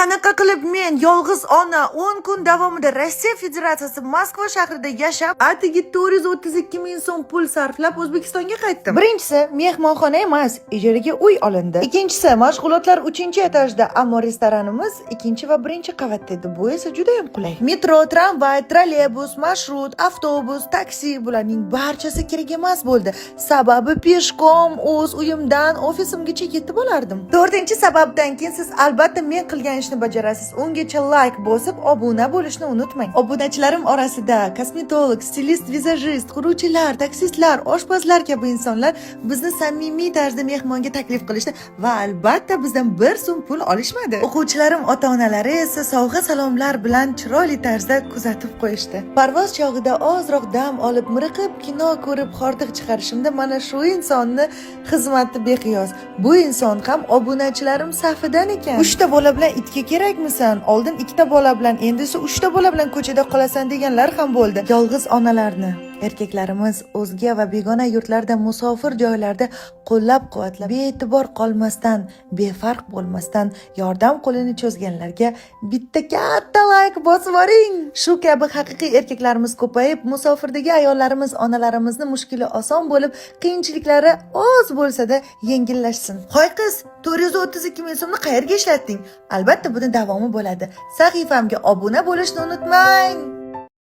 Qanaqa qilib men, yolg'iz ona, 10 kun davomida Rossiya Federatsiyasi Moskva shahrida yashab, atigi 432 ming so'm pul sarflab O'zbekistonga qaytdim? Birinchisi, mehmonxona emas, ijaraga uy olindi. Ikkinchisi, mashg'ulotlar 3-etajda, ammo restoranimiz ikkinchi va birinchi qavatda edi. Bu esa juda ham qulay. Metro, tramvay, trolleybus, marshrut, avtobus, taksi, bularning barchasi kerak emas bo'ldi. Sababi пешком o'z uyimdan ofisimgacha yetib olardim. To'rtinchi sababdan keyin siz albatta men qilgan ishni bajarasiz. Ungacha layk bosib, obuna bo'lishni unutmang. Obunachilarim orasida kosmetolog, stilist, vizajist, quruvchilar, taksistlar, oshpazlar kabi insonlar bizni samimiy tarzda mehmonga taklif qilishdi va albatta bizdan bir so'm pul olishmadi. O'quvchilarim ota-onalari esa sovg'a salomlar bilan chiroyli tarzda kuzatib qo'yishdi. Parvoz chog'ida ozroq dam olib, miriqib kino ko'rib hordiq chiqarishimda mana shu insonni xizmati beqiyos. Bu inson ham obunachilarim safidan ekan. "Uchta bola bilan itga kerakmisan? Oldin ikkita bola bilan, endi esa uchta bola bilan ko'chada qolasan", deganlar ham bo'ldi. Yolg'iz onalarni erkaklarimiz o'zga va begona yurtlarda, musofir joylarda qo'llab-quvvatlab, bee'tibor qolmasdan, befarq bo'lmasdan yordam qo'lini cho'zganlarga bitta katta layk bosib yuboring. Shu kabi haqiqiy erkaklarimiz ko'payib, musofirdagi ayollarimiz, onalarimizni mushkuli oson bo'lib, qiyinchiliklari oz bo'lsa-da yengillashsin. Hoy qiz, 432 ming so'mni qayerga ishlatding? Albatta buni davomi bo'ladi. Sahifamga obuna bo'lishni unutmang.